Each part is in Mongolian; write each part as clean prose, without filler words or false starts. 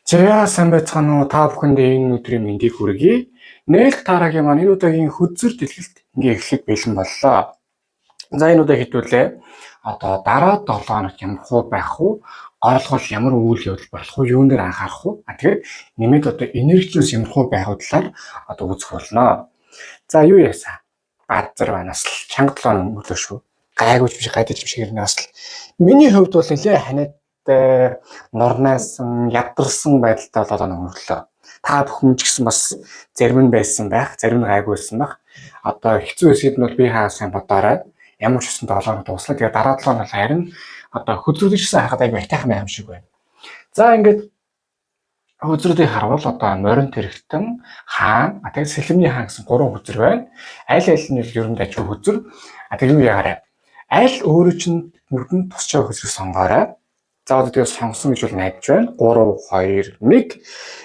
За сайн байцгаана уу? Та бүхэнд энэ өдрийн мэндийг хүргэе. Нээлт таарагийн маань энэ удаагийн хөзөр дэлгэлт ингээ эхлэх бэлэн боллоо. За энэ удаа хэдүүлээ. Одоо дараа 7 хоногт ямар хуу байх уу? Гол ямар үйл явдал болох уу? Юун дээр анхаарах уу? А тэгэхээр нэмээд одоо энергичнээс ямар хуу байх уу талаар одоо үзэх болно. За юу яасан? Баазар байна бас л чанга 7 хоног өнгөрлөө шүү. Гайгүй ч биш гайдаж биш хэрнээ бас л миний хувьд бол нэлээ ханиад нурнайсан, ядарсан байдалтай болоод өнгөрлөө. Та бүхэн ч гэсэн бас зарим нь байсан байх, зарим нь гайгүй байсан байх. Одоо хэцүү хэсгийг нь бол би хаа сайн бодоорой. Ямар ч гэсэн 7 хоног дууслаа. Тэгээ дараа 7 хоног харин одоо хөзрүүдийг харахад айгүй айтайхан байх юм шиг байна. За ингээд хөзрүүдийг харвал одоо морин тэрэгтэн, хаан, тэгээд сэлэмний хаан гэсэн гурван хөзөр байна. Аль аль нь ер нь дажгүй хөзөр. А тэг юу яарай? Аль өөрөө чинь нүдэнд тусч байгаа хөзрийг сонгоорой. За одоо тэгээ сонгосон гэж бол найдаж байна. 3 2 1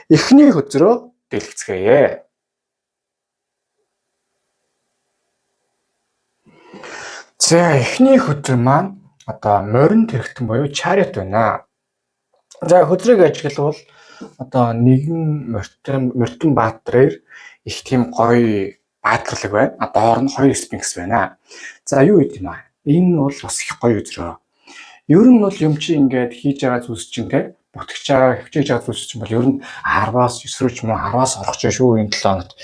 эхний хөзрөө дэлгэцгээе. За эхний хөзөр маань одоо морин тэрэгтэн буюу chariot байна. За хөзрийг ажиглавал одоо нэгэн мортон баатраар их тийм гоё баатарлаг байна. А доор нь хоёр спинкс байна. За юу гэдэг юм аа? Энэ бол бас их гоё хөзрөө. Ер нь бол юм чи ингээд хийж байгаа зүйлс чинь те бүтгэж байгаа, хөвчээж байгаа зүйлс чинь бол ер нь 10-аас 9 рүү ч юм уу 10-аас орох ч шүү энэ 7 хоногт.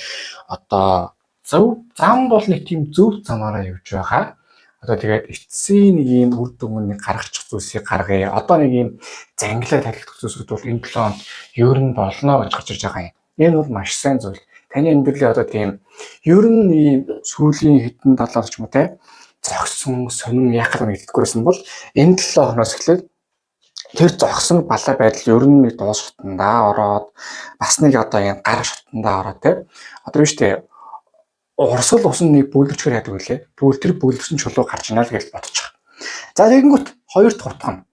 Одоо зөв зам бол нэг тийм зөв замаараа явж байгаа. Одоо тэгээд эцсийн нэг юм үр дүн нэг гаргачих зүйлсийг гаргая. Одоо нэг юм зангилаа тарихдаг зүйлсүүд бол энэ 7 хоногт ер нь болно гэж гарч ирж байгаа юм. Энэ бол маш сайн зүйл. Таны амьдралын одоо тийм ер нь ийм сүүлийн хэдэн талаар ч юм уу те зогсон, сонин яах гэдэг нэгтгэхгүйсэн бол энэ 7 хоногоос эхлээд тэр зогсон балай байдал ер нь нэг дуус шатандаа ороод бас нэг одоо юм гар шатандаа ороод те одоо юу штэ урсгал усан нэг бүлэрчгээр яадаг үлээ. Тэгвэл тэр бүлэрсэн чулуу гарч ийна л гэж бодчих. За тэгэнгүүт хоёр дахь утга нь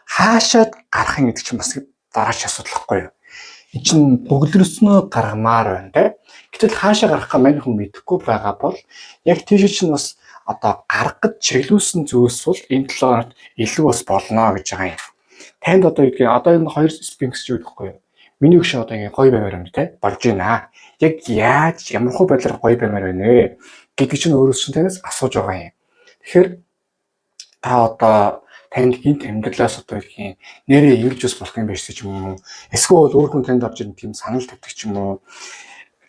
хаашаад гарах юм гэдэг чинь бас дараач асуудал байхгүй юу? Энд чинь бүглэрснөө гаргамаар байна те. Гэтэл хаашаа гарах га мань хүн мэдэхгүй байгаа бол яг тийш чинь бас одоо гаргах чиглүүлсэн зүйлс бол энэ 7 хоногт илүү бас болно гэж байгаа юм. Танд одоо юу гэдгийг одоо энэ хоёр спинкс ч юу гэхгүй юу? Миний өгшөө одоо ингэ гоё баймаар байна те болж байна. Яг яаж ямар хөө байдлаар гоё баймаар байна вэ гэдэг чинь өөрөөс чинь танаас асууж байгаа юм. Тэгэхээр та одоо танд гинт амьдралаас одоо юм нэрээ эрж ус болох юм биш ч юм уу? Эсвэл өөр хүн танд орж ирэн тийм санал тавьдаг ч юм уу?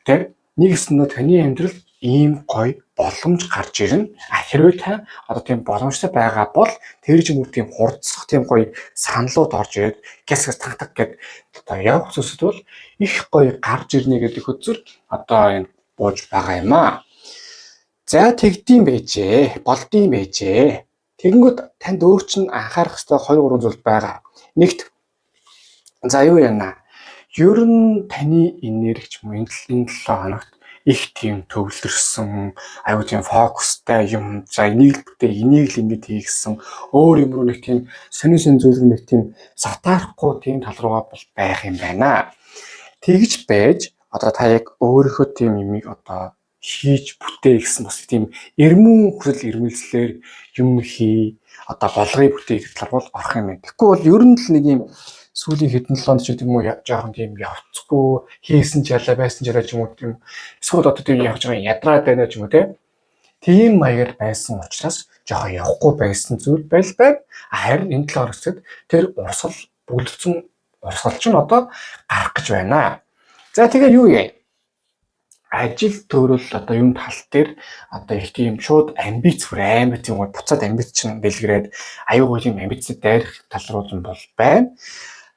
Тэ нэг гэсэндээ таны амьдрал ийм гоё боломж гарч ирнэ. А хэрвээ та одоо тийм боломжтой байгаа бол тэр чинь бүр тийм хурдсах тийм гоё саналууд орж ирээд гэс гэс таг таг гэд одоо явах зүйлсүүд бол их гоё гарч ирнэ гэдэг хөзөр одоо энэ бууж байгаа юм аа. За тэгдэм байжээ. Болдсон байжээ. Тэгэнгүүт танд өөр чинь анхаарах ёстой 2 3 зүйл байгаа. Нэгт за юу яана? Ер нь таны энерги ч юм уу энэ 7 хоногт их тийм төвлөрсөн, аюу тийм фокустай юм. За энийг л бүтээ, энийг л ингэж хийгсэн. Өөр юм руу нэг тийм сонин сонин зүйл рүү нэг тийм сатаарахгүй тийм тал руугаа бол байх юм байна. Тэгж байж одоо та яг өөрийнхөө тийм юмыг одоо хийж бүтээ гэсэн бас тийм эрмэн хүсэл эрмэлзлээр юм хий одоо болгоё бүтээ гэх талаар бол орох юм байна. Тэгэхгүй бол ер нь л нэг юм сүүлийн хэдэн 7 хоног ч гэдэг юм уу жоохон тийм явцгүй хийсэн ч ялаа байсан ч ялаа ч юм уу тийм эсвэл одоо тийм явж байгаа ядраад байна ч юм уу тийм маягаар байсан учраас жоохон явахгүй байсан зүйл байл байна. Харин энэ 7 хоногт тэр урсгал бүлдсэн урсгал чинь одоо гарах гэж байна. За тэгээ юу яа? Ажил төрөл одоо юм тал дээр одоо их тийм шууд амбиц бүр амар тийм гоо буцаад амбиц чинь дэлгэрээд аюу гоо тийм амбицд дайрах тал руу юм бол байна.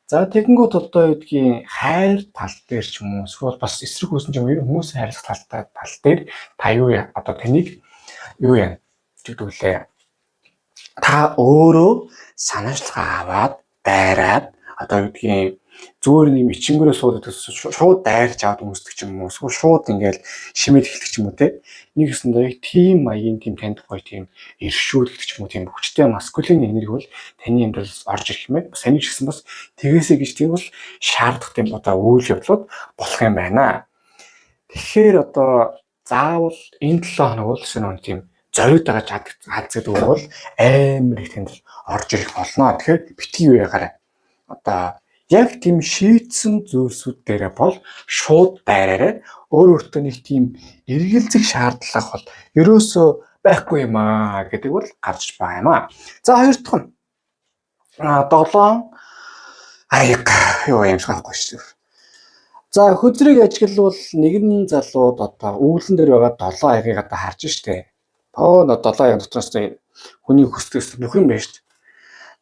За тэгэнгүүт одоо юу гэдгийг хайр тал дээр ч юм уу эсвэл бас эсрэг хүсэн ч юм уу хүмүүс хайрлах талтай тал дээр та юу одоо таныг юу яа гэдгүүлээ. Та өөрөө санаачлага аваад дайраад одоо юу гэдгийг зүгээр нэг ичингүүрээ суудаг шууд дайрч аваад өмсдөг ч юм уу эсвэл шууд ингээл шимэд эхэлдэг ч юм уу те. Нэг гэсэндээ яг тийм маягийн тийм танд гоё тийм иршүүлдэг ч юм уу тийм хүчтэй маскулин энерги бол таны амьдралд орж ирэх юм байна. Бас таны ч гэсэн бас тэгээсэй гэж тийм бол шаардах тийм одоо үйл явдлууд болох юм байна. Тэгэхээр одоо заавал энэ 7 хоног бол шинэ тийм зориуд байгаа аз гэдэг үг бол амар их танд орж ирэх болно. Тэгэхээр битгий юу ягаарай. Одоо Яг тийм шийдсэн зүйлсүүд дээрээ бол шууд байраарай. Өөр өөртөө нэг тийм эргэлзэх шаардлага бол ерөөсөө байхгүй юм аа гэдэг бол гарч байгаа юм аа. За, хоёр дахь нь 7 аяг юу юм шиг байхгүй шүү. За, хөзрийг ажиглавал нэгэн залууд одоо үүлэн дээр байгаа 7 аягийг одоо харж штэ. Тоо 7 аяг дотроос хүний хүсдэгс бүх юм байна штэ.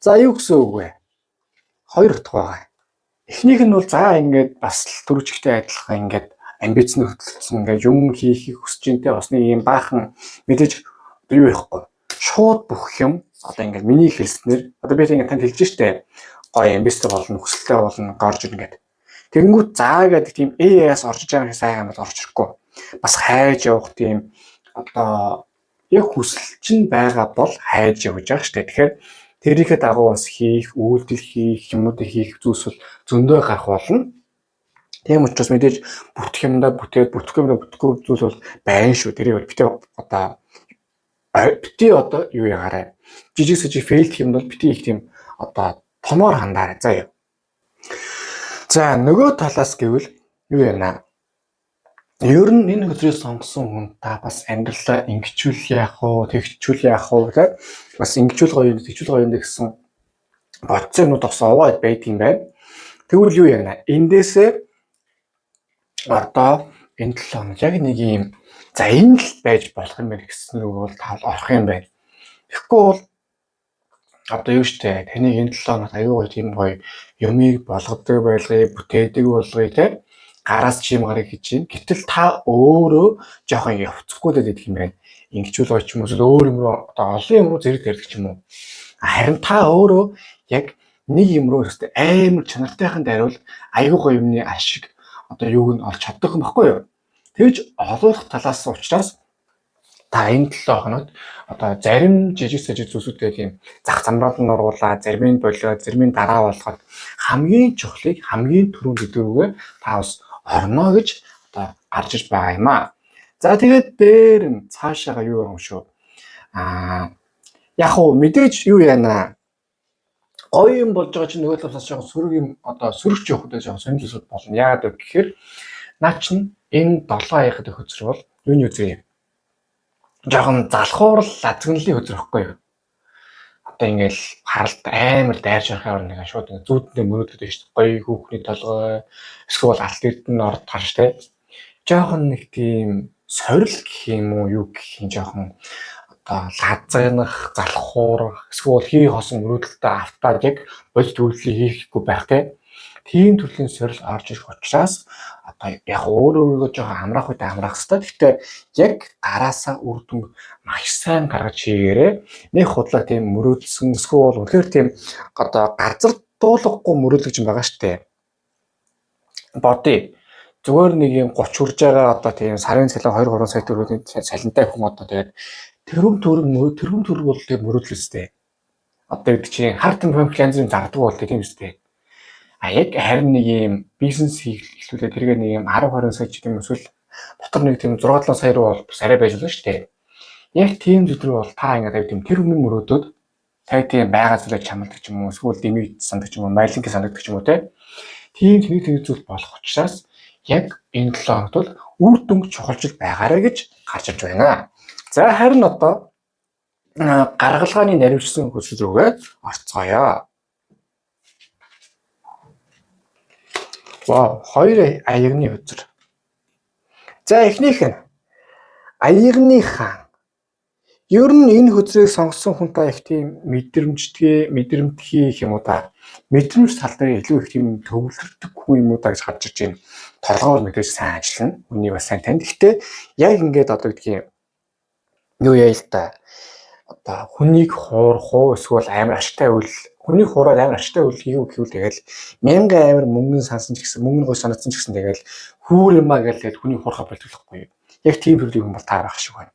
За, юу гэсэн үг вэ? Хоёр утга байгаа. Эхнийх нь бол за ингээд бас түрүүчтэй адилхан ингээд амбицны хөтөлсөн, ингээд юм хийхийг хүсэж дээ, бас нэг юм баахан мэдээж юу яахгүй. Шууд бүх юм одоо ингээд миний хэлснээр одоо би ингээд танд хэлж штэ, гоё амбицтай болно, хүсэлтэй болно, горж ирнэ гэдэг. Тэгэнгүүт заа гэдэг тийм AI-аас орж байгаа юм сайн юм бол орж ирэхгүй. Бас хайж явах тийм одоо яг хүсэл чинь байгаа бол хайж явж байгаа штэ. Тэгэхээр тэрийнхээ дагуу бас хийх, үйлдэл хийх, юмнуудыг хийх зүйлс бол зөндөө гарах болно. Тийм учраас мэдээж бүтэх юмдаа бүтээд, бүтэхгүй юмдаа бүтэхгүй зүйл бол байна шүү. Тэрийг бол битээ одоо бити одоо юу ягаарай. Жижиг сажиг fail юм бол бити их тийм одоо томоор хандаарай. За яа. За, нөгөө талаас гэвэл юу яана? Ер нь энэ хөзрийг сонгосон хүн та бас амьдралаа ингэчүүл яах вэ, тэгчүүл яах вэ, те, бас ингэчүүл гоё юм, тэгчүүл гоё юм гэсэн бодсон юмнууд бас овоод байдаг юм байна. Тэгвэл юу яана? Эндээсээ одоо энэ 7 хоног яг нэг юм за энэ л байж болох юм байна гэсэн үг бол та орох юм байна. Тэгэхгүй бол одоо юу штэ, таныг энэ 7 хоногт аюу гоё тийм гоё юмыг болгодог байлгыг, бүтээдэг болгоё, те, гараас чим гарыг гэж чинь. Гэтэл та өөрөө жоохон явцахгүй л байдаг юм байна. Ингэчүүл гоё ч юм уу, өөр юм руу одоо олон юм руу зэрэг тарьдаг ч юм уу. Харин та өөрөө яг нэг юм руу өстэй амар чанартайхан дайруул аюу гоё юмны ашиг одоо юуг нь олж чаддаг юм баггүй юу? Тэгж олуулах талаас учраас та энэ 7 хоногт одоо зарим жижиг сажиг зүйлсүүдээ тийм зах замраад нь нургуулаа, зарим нь болио, зарим нь дараа болгоход хамгийн чухлыг хамгийн түрүүнд гэдэг рүүгээ та бас орно гэж одоо гарч иж байгаа юм аа. За, тэгээд дээр нь цаашаага юу юм шүү. Яг уу мэдээж юу яана, гоё юм болж байгаа чинь нөгөө талаас жоохон сөрөг юм, одоо сөрөгч явах гэдэг жоохон сонирхол болно. Яагаад вэ гэхээр наа чинь энэ 7 аяхад хөзөр бол юуны хөзөр юм? Жоохон залхуурал лазгнлын хөзөр ихгүй юу? Одоо ингээл харалт амар дайрч явахаар нэг шууд ингээ зүүдэндээ мөрөөдөд байж шүү дээ. Гоё хүүхний толгой эсвэл алт эрдэнэ орд гарч те. Жоохон нэг тийм сорил гэх юм уу, юу гэх юм, жоохон одоо лазгнах, залхуурах, эсвэл хий хосон мөрөөдөлтөд автаад яг бодит үйлдэл хийхгүй байх те. Тийм төрлийн сорил орж ирэх учраас одоо яг өөр өөрийгөө жоохон амраах үед амраах хэрэгтэй. Гэхдээ яг гараасаа үр дүн маш сайн гаргаж хийгээрээ. Нэг худлаа тийм мөрөөдсөн эсвэл үнэхээр тийм одоо газар дуулахгүй мөрөөдлөж юм байгаа штэ. Бодъё. Зүгээр нэг юм 30 хүрж байгаа одоо тийм сарын цалин 2 3 сая төгрөгийн цалинтай хүн одоо тэгээд тэрбум төгрөг, тэрбум төгрөг бол тийм мөрөөдөл үстэй. Одоо гэдэг чинь хар тамхи янз бүрийн зардаг бол тийм үстэй. А яг харин нэг юм бизнес хийх эхлүүлээ тэргээ нэг юм 10 20 сая ч гэдэм эсвэл дотор нэг тийм 6 7 сая руу бол бас арай байж болно шүү дээ. Яг тийм зүйл рүү бол та ингээд аяг тийм тэр өмнө мөрөөдөөд та тийм байгаа зүйлээ чамладаг ч юм уу, эсвэл дэмий сандаг ч юм уу, майлинг санагддаг ч юм уу те. Тийм тэнэг тэнэг зүйл болох учраас яг энэ 7 хоногт бол үр дүнг чухалчил байгаарэ гэж гарч ирж байна. За, харин одоо гаргалгааны наривчсан хөзөр рүүгээ орцгоё. Вау, хоёр аягны хөзөр. За, эхнийх нь аягны хаан. Ер нь энэ хөзрийг сонгосон хүнтэй их тийм мэдрэмжтэй, мэдрэмтгий юм уу да. Мэдрэмж тал дээр илүү их тийм төвлөрдөг хүн юм уу да гэж гарч ирж байна. Толгоор мэдээж сайн ажиллана. Үнийг бас сайн тань. Гэхдээ яг ингээд одоо гэдгийг юу яа л та, одоо хүнийг хуурах уу, эсвэл амар ашигтай үйл, хүнийг хуураад амар ашигтай үйл хийв гэвэл тэгэл мянган амар мөнгөн сансан ч гэсэн, мөнгө нь гой санагдсан ч гэсэн тэгэл хүүр юмаа гэж тэгэл хүнийг хуурахаа болтголохгүй. Яг тийм төрлийн хүн бол та байх шиг байна.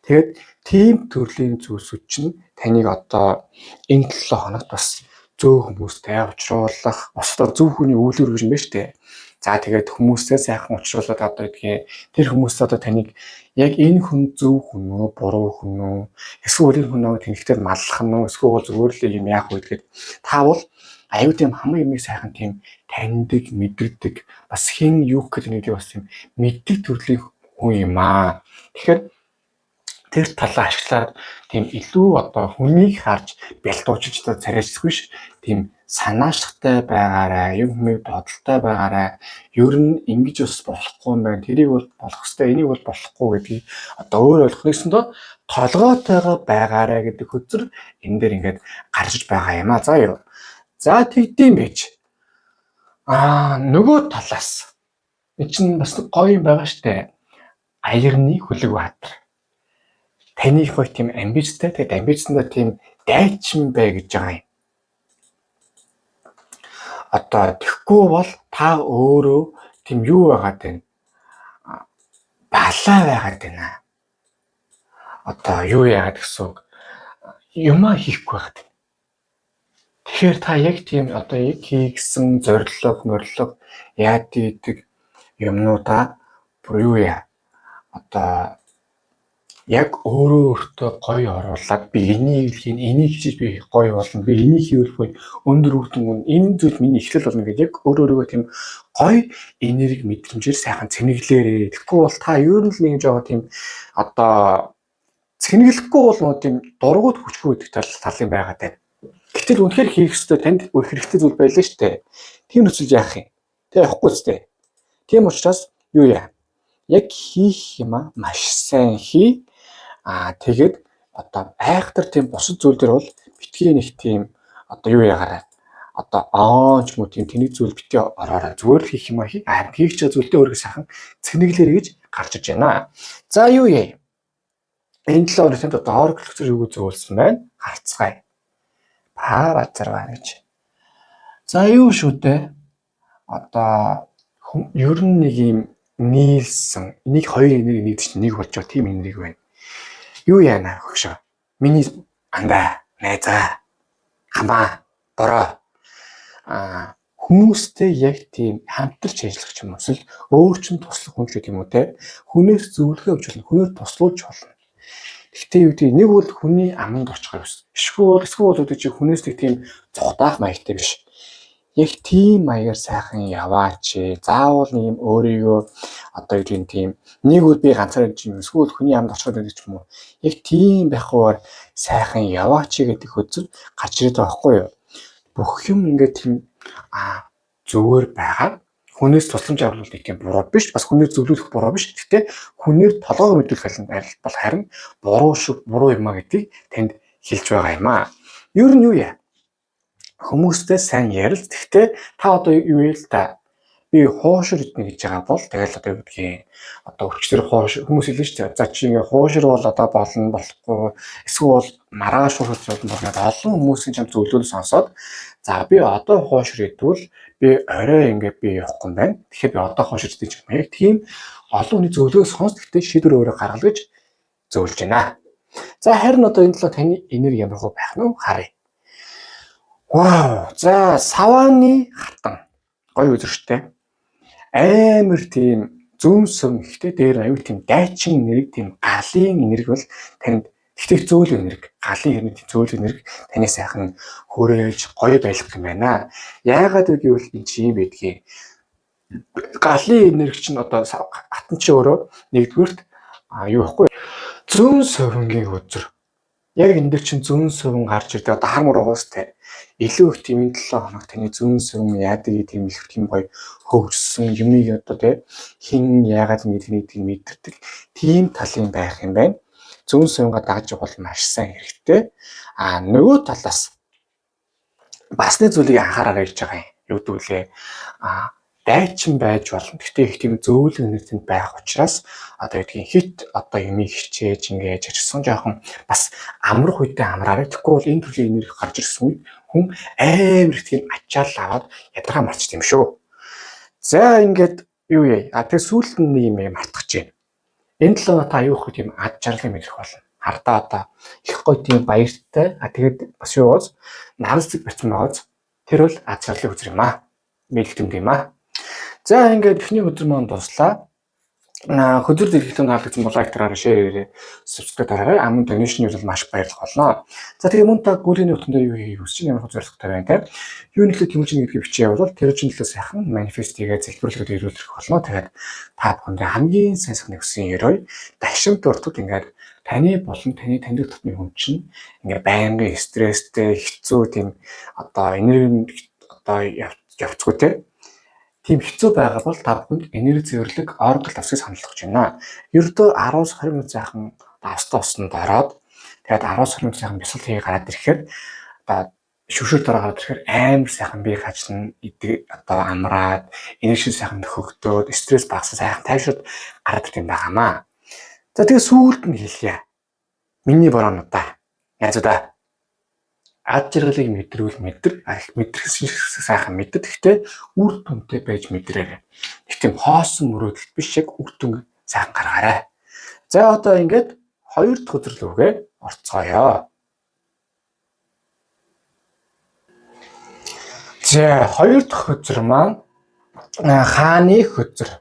Тэгээд тийм төрлийн зүйлсүүд чинь таныг одоо энэ 7 хоногт бас зөв хүмүүстэй уулзруулах, бас одоо зөв хүний үйлдвэр гэж юм байна шүү дээ. За, тэгээд хүмүүстэй сайхан уулзруулаад одоо гэдгийг тэр хүмүүс одоо таныг яг энэ хүн зөв хүн үү, буруу хүн үү, эсвэл энэ хүн нэг тэнхтэр маллах нь үү, эсвэл зүгээр л юм яах вэ гэдгээд та бол Аюу тийм хамгийн юмыг сайхан тийм таньдаг, мэдэрдэг, бас хэн юу гэдэг нэгдийг бас тийм мэддэг төрлийн хүн юм аа. Тэгэхээр тэр талаа ашиглаад тийм илүү одоо хүнийг харж бялтуучж одоо царайчгүй биш, тийм санаачлахтай байгаарай, юм хүмийг бодолтой байгаарай. Ер нь ингэж бас болохгүй юм байна. Тэрийг бол болох хэвээр, энийг бол болохгүй гэдгийг одоо өөр ойлгох нэгсэндээ толгойтойгоо байгаарай гэдэг хөзөр энэ дээр ингээд гарч байгаа юм а. За юу. За тэгдэм байж. Нөгөө талаас энэ чинь бас гоё юм байгаа штэ. Аягны хөлөг баатар. Таны их гоё тийм амбицтай, тэгээд амбицсандаа тийм дайчин бай гэж байгаа юм. Одоо тэгэхгүй бол та өөрөө тийм юу байгаад байна? Балаа байгаад байна. Одоо юу яагаад гэсэн үг? Юмаа хийхгүй байгаад байна. Тэгэхээр та яг тийм одоо яг хийгсэн зорилго, морилго яад идэг юмнуудаа бүр юу яа? Одоо яг өөрөө өөртөө гоё оруулаад би энийг хийн, энийг хийж би гоё болно, би энийг хийвэл гоё өндөр үр дүн, энэ зүйл миний эхлэл болно гэж яг өөр өөрийгөө тийм гоё энерги мэдрэмжээр сайхан цэнэглээрээ. Тэгэхгүй бол та ер нь л нэг жоо тийм одоо цэнэглэхгүй бол нөө тийм дургуут хүчгүй гэдэг талын байгаад байна. Гэтэл үнэхээр хийх ёстой танд хэрэгтэй зүйл байлаа шүү дээ. Тийм нөхцөл яах юм? Тэ явахгүй зү. Тийм учраас юу яа? Яг хийх юмаа маш сайн хий. Тэгээд одоо айхтар тийм бусад зүйл төр бол битгий нэг тийм одоо юу яагаарай. Одоо оон ч юм уу тийм тэнэг зүйл битгий ороорой. Зүгээр л хийх юмаа хий. Харин хийх ч зүйлдээ өөрийгөө сайхан цэнэглээрэй гэж гарч иж байна. За юу яа? Энэ 7 хоногт одоо oracle хөзөр юу зөвлөсөн байна? Харцгаая. Паа базар байна гэж. За юу шүү дээ. Одоо ер нь нэг юм нийлсэн. Нэг хоёр энерги нийлж нэг болж байгаа тийм энерги байна. Юу яана хөгшөө? Миний андаа, найзаа, хамаа, бороо. Хүмүүстэй яг тийм хамтарч ажиллах ч юм уу эсвэл өөр чинь туслах хүн ч гэдэг юм уу те. Хүнээс зөвлөгөө авч болно, хүнээр туслуулж болно. Гэхдээ юу гэдэг нэг бол хүний аманд очихоор биш. Эсвэл гэдэг чи хүнээс нэг тийм зүхтаах маягтай биш. Яг тийм маягаар сайхан яваач. Заавал нэг юм өөрийгөө одоо юу гэдэг тийм нэг үл би ганцаар юм юм эсвэл хүний амд очиход байдаг ч юм уу. Яг тийм байхгүйгээр сайхан яваач гэдэг хөзөр гарч ирээд байгаа байхгүй юу? Бүх юм ингээд тийм зүгээр байгаа. Хүнээс тусламж авах нэг тийм буруу биш. Бас хүнээр зөвлөх буруу биш. Гэхдээ хүнээр толгойг мэдүүлэх бол харин буруу шүү, буруу юм а гэдгийг танд хэлж байгаа юм аа. Ер нь юу яа? Хүмүүстэй сайн ярилц. Гэхдээ та одоо юу яа л та? Би хуушур идэнэ гэж байгаа бол тэгэл одоо юу гэдгийг одоо өчтөр хуушур хүмүүс хэлнэ шүү дээ. За чи ингээ хуушур бол одоо болно болохгүй эсвэл маргааш хуушур болно болно олон хүмүүсийн чам зөвлөлөө сонсоод за би одоо хуушур идвэл би орой ингээ би явахгүй юм байна. Тэгэхээр би одоо хуушур идэх юм. Яг тийм олон хүний зөвлөгөө сонс, гэхдээ шийдвэр өөрөө гаргал гэж зөвлөж байна. За харин одоо энэ төлөө таны энерги ямар хөө байх нь харъя. Вау! За савааны хатан гоё үзэрчтэй. Амар тийм зүүн сүм ихтэй дээр аюу тийм дайчин энерги, тийм галын энерги бол танд тэгтэх зөөлөн энерги, галын хэрэг тийм зөөлөн энерги таны сайхан хөрөөлж гоё байх юм байна. Яагаад вэ гэвэл энэ чи юм байдгийг. Галын энерги чинь одоо хатан чи өөрөө нэгдүгüрт юу байхгүй зүүн сувангийн хөзөр. Яг энэ дэр чинь зүүн суван гарч ирдэг. Одоо хар мөр уустай. Илүү их тийм энэ 7 хоног таны зүүн суван яадаг тийм их тийм гоё хөгжсөн юмыг одоо тий хин яагаад ингэ тэрнийг мэдэрдэг тийм талын байх юм байна. Зүүн сувангаа дагаж явах бол маш сайн хэрэгтэй. Нөгөө талаас бас нэг зүйлийг анхаараарай гэж байгаа юм. Юу гэдэг вүлээ? Дайчин байж болно. Гэхдээ их тийм зөөлөн энергитэнд байх учраас одоо гэдгийг хит одоо юмыг хичээж ингэж ажигласан жоохон бас амрах үедээ амраарай. Тэгэхгүй бол энэ төрлийн энерги гарч ирсэн үед хүн амар их тийм ачаал аваад ядаргаа марчд юм шүү. За ингээд юу яа? Тэгээ сүүлд нь нэг юм мартах гэж байна. Энэ 7 та юу их тийм ад жаргалыг мэдрэх болно. Хардаа одоо их гоё тийм баяртай. Тэгээд бас юу ууз? Наран цэг барьсан байгааз тэр бол ад жаргалын хөзөр юм аа. Мэдлэг юм аа. За ингээд эхний өдөр маань дуслаа. Хөзөр дэлгэхтэн таалагдсан бол лайк дараарай, share хийрээ, subscribe дараарай. Аман donation бол маш баярлах болно. За, тэгээ мөн та гүрийн утган дээр юу хийх хүсэж ямар зорилготой байна те. Юу нөлөө тэмүүлж гэдгийг бичиж явбал тэр чинь төлөө сайхан manifest хийгээ залбирлаад ирүүлэх болно. Тэгээд та бүхэндээ хамгийн сайн сайхныг хүсэн ерөөе. Дагшин дуртад ингээд таны болон таны таньдаг татны хүн чинь ингээд байнгын стресстэй, хэцүү тийм одоо энерги одоо явцгүй те, тийм хэцүү байгаа бол та бүхэнд энерги цэвэрлэг oracle авсыг санал болгож байна. Ердөө 10-20 минут сайхан австаа усанд ороод, тэгээд 10-20 минут сайхан бясалгал хийгээ гараад ирэхээр, одоо шүшүр дараа гараад ирэхээр амар сайхан бие гажна идэг, одоо амраад, энерги сайхан нөхөгдөөд, стресс багассан, сайхан тайвшраад гараад ирэх юм байгаамаа. За, тэгээ сүүлд нь хэлье. Миний бороонуудаа. Найзуудаа, ад жаргалыг мэдрүүл мэдэр, мэдрэх сайхан мэдэр. Гэхдээ үр дүнтэй байж мэдрээрэй. Нэг тийм хоосон мөрөөдөл биш, яг үр дүн сайхан гаргаарай. За, одоо ингээд хоёр дахь өдөр лүүгээ орцгоё. За, хоёр дахь хөзөр маань хааны хөзөр.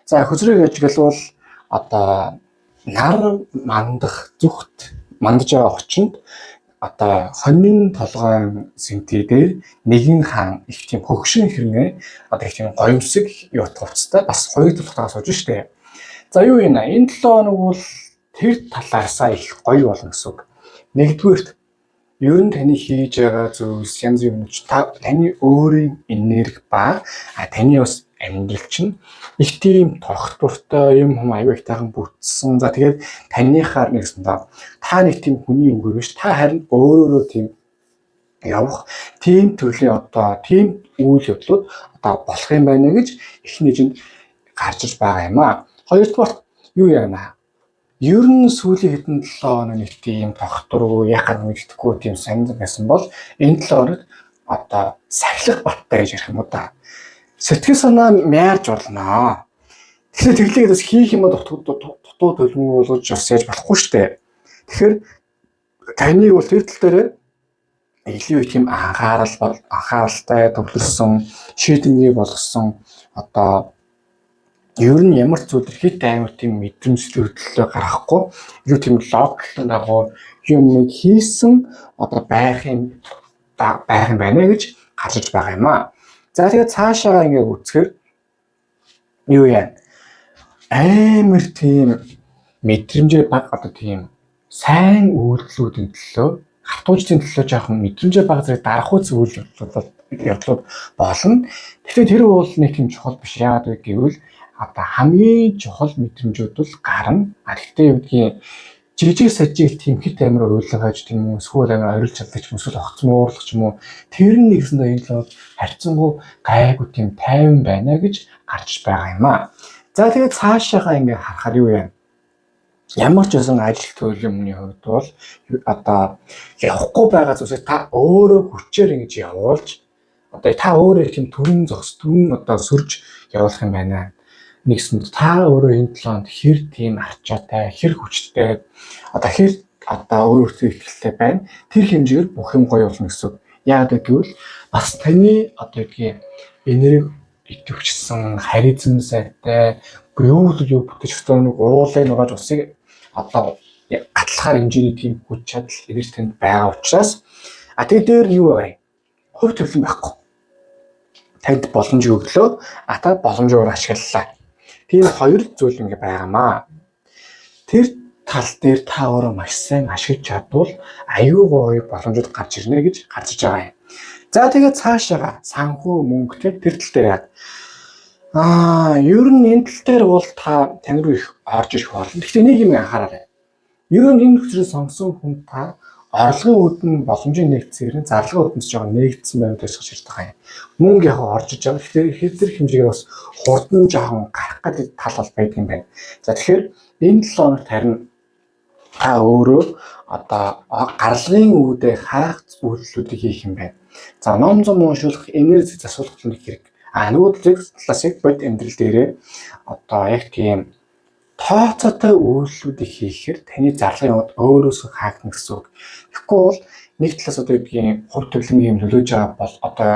За, хөзрийг ажиглавал одоо нар мандах зүхт мандаж байгаа очинд одоо хонин толгойн сэнти дээр нэгэн хаан их тийм хөгшин хэрнээ одоо их тийм гоёмсог юут хувцастай бас хоёр талхтайгаа сууж штэ. За, юу юм аа? Энэ 7 хоног бол тэр талаасаа их гоё болно гэсэн үг. Нэгдүгээрт, ер нь таны хийж байгаа зүйлс янз бүрийн юм та таны өөрийн энерги ба таны бас амьдрал чинь их тийм тогтвортой юм хүм аюу их тайхан бүтсэн. За, тэгээд таныхаар нэгсэн та нэг тийм хүний үгээр биш, та харин өөрөөрөө тийм явах тийм төрлийн одоо тийм үйл явдлууд одоо болох юм байна гэж эхний жинд гарч иж байгаа юм аа. Хоёрдугаарт юу яана? Ер нь сүүлийн хэдэн 7 хоног нэг тийм тогтворгүй, яхаа мэддэхгүй тийм сонир байсан бол энэ 7 хоногт одоо сахилах баттай гэж ярих юм уу да. Сэтгэл санаа мяарж болно. Тэгэхээр тэглээгээд бас хийх юм дутуу төлмөө болгож бас яаж болохгүй шүү дээ. Тэгэхээр таныг бол тэр тал дээр илүү их тийм анхаарал бол анхааралтай төвлөрсөн, шийдэмгий болгосон, одоо ер нь ямар ч зүйл хит амар тийм мэдрэмж хөдлөлөө гаргахгүй, илүү тийм логикийн дагуу юм нэг хийсэн одоо байх юм байна гэж гарч иж байгаа юм аа. За, тэгээд цаашаага ингээ үзэхээр юу яа, амар тийм мэдрэмжээ баг одоо тийм сайн үйлдэлүүдийн төлөө, хатууждын төлөө жоохон мэдрэмжээ баг зэрэг дарахуйц үйл явдлууд болно. Тэгэхээр тэр бол нэг тийм чухал биш. Яагаад вэ гэвэл одоо хамгийн чухал мэдрэмжүүд бол гарна. А гэхдээ юу гэдгийг жижиг сажиг тийм хит амар уйлгаж тийм үү, эсвэл амар орилж чаддаг ч юм, эсвэл огцом уурлах ч юм уу, тэр нь нэгсэндээ энэ л харьцангуй гайгүй тийм тайван байна гэж гарч байгаа юм аа. За, тэгээд цаашаага ингээ харахаар юу юм? Ямар ч байсан ажил төрлийн юмны хувьд бол одоо явахгүй байгаа зүйлсийг та өөрөө хүчээр ингэж явуулж, одоо та өөрөө тийм төрөн зогс төрөн одоо сөрж явуулах юм байна. Нэгсэнд та өөрөө энэ талаанд хэр тийм арчаатай, хэр хүчтэй, одоо хэр одоо өөр өөртөө итгэлтэй байна. Тэр хэмжээгээр бүх юм гоё болно гэсэн үг. Яагаад гэвэл бас таны одоо гэдгийг энерги идэвхжсэн, харизм сайтай, юу л юу бүтэж өгсөн нэг уулын нурааж усыг одоо гатлахаар хэмжээний тийм хүч чадал энерги танд байгаа учраас. А тэгээ дээр нь юу байгаа юм? Хувь тавилан байхгүй. Танд боломж өглөө, а та боломжоор ашиглалаа. Тийм хоёр зүйл ингээ байгаамаа. Тэр тал дээр та өөрөө маш сайн ашиглаж чадвал аюу гоё боломжууд гарч ирнэ гэж гарч иж байгаа юм. За, тэгээд цаашаага санхүү мөнгөтэй тэр тал дээр яа. Ер нь энэ тал дээр бол та тань руу их орж ирэх болно. Гэхдээ нэг юм анхаараарай. Ер нь энэ нөхцөлийг сонгосон хүн та орлогын үүдэн боломжийн нэгдсээр нь зарлагын үүдэн ч жоохон нэгдсэн байвал гэж ширтэх байгаа юм. Мөнгө яг орж иж байгаа. Тэгэхээр тэр хэмжээгээр бас хурдан жоохон гарах гэдэг тал бол байдаг юм байна. За, тэгэхээр энэ 7 хоногт харин та өөрөө одоо гарлагын үүдээ харах үйлдэлүүдийг хийх юм байна. За, ном зам уншуулах, энерги засуулах нэг хэрэг. А нөгөө талаас яг бод амьдрал дээрээ одоо яг тийм тооцоотой үйлдэлүүдийг хийхээр таны зарлагын явд өөрөөсөө хаагдана гэсэн үг. Тэгэхгүй бол нэг талаас одоо гэдгийг хувь тавилангийн юм нөлөөж байгаа бол одоо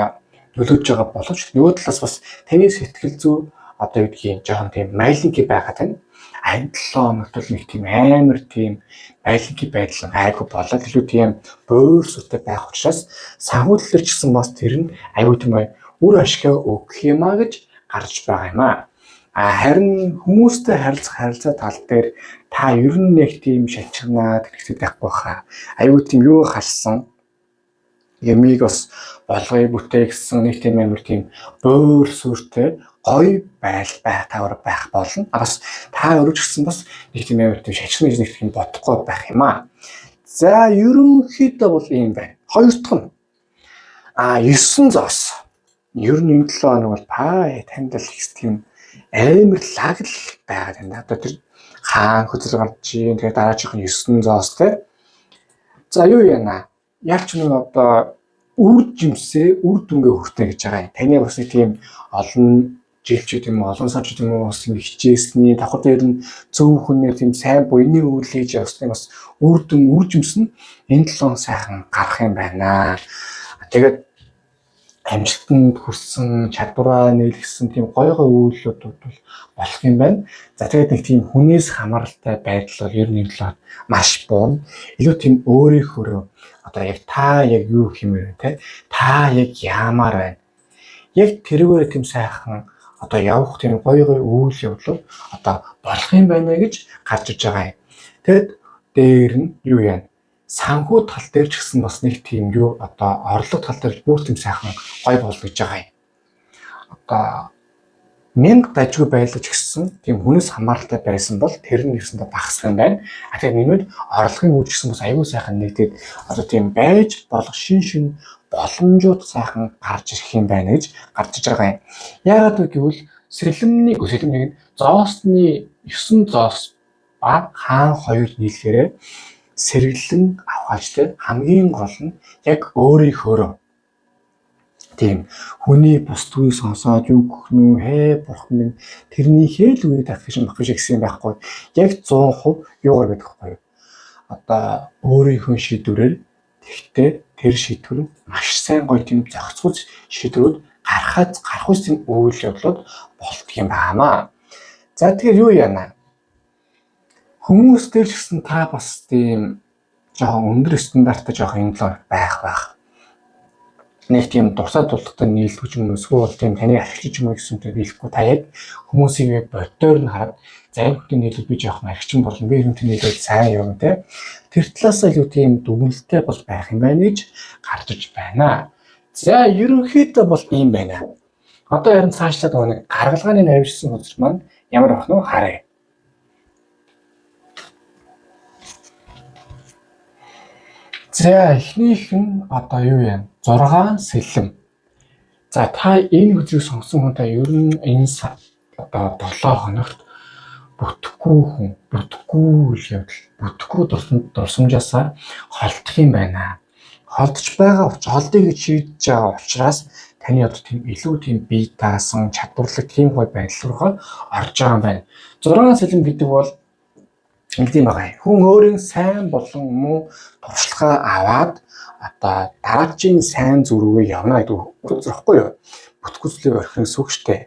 нөлөөж байгаа боловч нөгөө талаас бас таны сэтгэл зүй одоо гэдгийг жоохон тийм маленький байгаа тань. А энэ 7 хоногт бол нэг тийм амар тийм байлангийн байдал гайгүй болоод илүү тийм буур сүртэй байх учраас санхүүжлэлээр ч гэсэн бас тэр нь аюу тийм үр ашгаа өгөх юм а гэж гарч байгаа юм а. А харин хүмүүстэй харилцах харилцаа тал дээр та ер нь нэг тийм шалчирнаа тэрхтээ байхгүй хаа. Аюу тийм юу халсан ямиг бас болгоё бүтээ гэсэн нэг тийм амар тийм буур сүртэй гоё байл бай тавар байх болно. А бас та өөрөө ч гэсэн бас нэг тийм амар тийм шалчирна гэж нэг тийм бодохгүй байх юм аа. За ерөнхийдөө бол ийм байна. Хоёр дахь нь 9 зоос. Ер нь энэ 7 хоног бол танд л их тийм амар лаг л байгаа танд. Одоо тэр хаан хөзөр гарч ийн, тэгээ дараачих нь 9 зоос те. За юу яана? Яг ч нэг одоо үр жимсээ үр дүнгээ хүртэ гэж байгаа юм. Таны бас нэг тийм олон жилчүүд юм уу, олон сарчууд юм уу бас ингэ хичээсний давхар дээр нь зөв хүнээр тийм сайн буйны үйл хийж явсны бас үр дүн үр жимс нь энэ 7 сайхан гарах юм байна. Тэгээд амжилтанд хүрсэн, чадвараа нийлгэсэн тийм гоё гоё үйлдэлүүд бол болох юм байна. За тэгээд нэг тийм хүнээс хамааралтай байдал бол ер нь энэ маш буuna. Илүү тийм өөрийнхөөрөө одоо яг та яг юу хиймээр вэ те? Та яг яамаар байна? Яг тэрүүгээр тийм сайхан одоо явах тийм гоё гоё үйл явдлууд одоо болох юм байна гэж гарч иж байгаа юм. Тэгэд дээр нь юу яана? Санхүү тал дээр ч гэсэн бас нэг тийм юу одоо орлого тал дээр бүр тийм сайхан гоё болно гэж байгаа юм. Одоо мянга дажгүй байлаа ч гэсэн тийм хүнээс хамааралтай байсан бол тэр нь нэгсэндээ багасах юм байна. А тэгээ нэмээд орлогын үр гэсэн бас аюул сайхан нэгдээд одоо тийм байж болох шин шин боломжууд сайхан гарч ирэх юм байна гэж гарч иж байгаа юм. Яагаад вэ гэвэл сэлэмний сэлэмнийг зоосны 9 зоос ба хаан хоёр нийлхээрээ сэргэлэн авахаж те хамгийн гол нь яг өөрийнхөөрөө тийм хүний бусдгүй сонсоод юу гэх нү хээ бурхан минь тэрнийхээ л үгийг дагах юм багш гэсэн юм байхгүй. Яг 100% юугаар байдаг байхгүй юу? Одоо өөрийнхөө шийдвэрээр тэгтээ тэр шийдвэр нь маш сайн гоё тийм зохицгуй шийдвэрүүд гарахад гарах үс тийм үйл явдлууд болдго юм байна. За тэгэхээр юу яана? Хүмүүс дээр ч гэсэн та бас тийм жоохон өндөр стандарттай жоохон юм л байх байх. Нэг тийм дурсаа дулттай нийлдэг юм уу эсвэл тийм таныг ашиглаж юм уу гэсэн үг хэлэхгүй та яг хүмүүсийг яг боддоор нь хараад за энэ хүний нийлүүл би жоохон архичин болно, би энэ хүний нийлүүл сайн юм те. Тэр талаасаа илүү тийм дүгнэлттэй бол байх юм байна гэж гарч иж байна. За ерөнхийдөө бол ийм байна. Одоо харин цаашлаад нэг гаргалгааны навьжсан хөзөр маань ямар байх нь харъя. За эхнийх нь одоо юу юм? 6 сэлэм. За та энэ хөзрийг сонгосон хүн та ер нь энэ одоо 7 хоногт бүтэхгүй хүн, бүтэхгүй үйл явдал, бүтэхгүй дурсамжаасаа холдох юм байна. Холдож байгаа учраас холдъё гэж шийдэж байгаа учраас таны одоо тийм илүү тийм бие даасан, чадварлаг тийм гой байдал руугаа орж байгаа юм байна. 6 сэлэм гэдэг бол ингэдэм байгаа. Хүн өөрийн сайн болон муу туршлагаа аваад одоо дараагийн сайн зүг рүүгээ явна гэдэг үг байхгүй юу? Бүтэхгүй зүйлийг орхино гэсэн үг шүү дээ.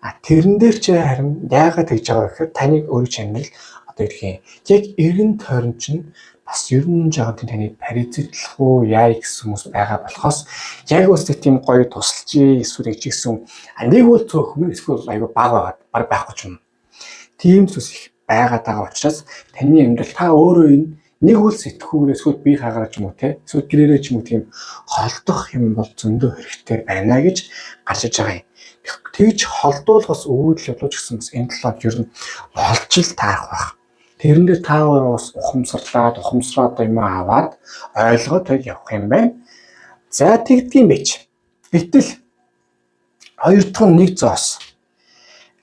А тэрэн дээр чи харин яагаад тэгж байгаа вэ гэхээр таныг өөрийн амьдрал одоо ирэх юм. Яг эргэн тойрон чинь бас ер нь жоохон тийм таны паразитлах уу яа гэсэн хүмүүс байгаа болохоос яг ус тийм гоё тусалж эсвэл гэж гисэн нэг бол цөөхөн эсвэл айгүй бага байгаад баг байхгүй ч юм. Тийм зүйлс их байгаад байгаа учраас таны амьдрал та өөрөө энэ нэг үл сэтгүүрээ эсвэл бие хаагаараа ч юм уу те эсвэл гэрээрээ ч юм уу тийм холдох юм бол зөндөө хэрэгтэй байна гэж гарч иж байгаа юм. Тэгж холдуулах бас өвөл явуулж гэсэн бас энэ талаар ер нь болж л таарах байх. Тэрэн дээр та бас ухамсарлаад ухамсараад юм аваад ойлгоод тэг явах юм байна. За тэгдгийм байж. Гэтэл хоёр дахь нь нэг зоос.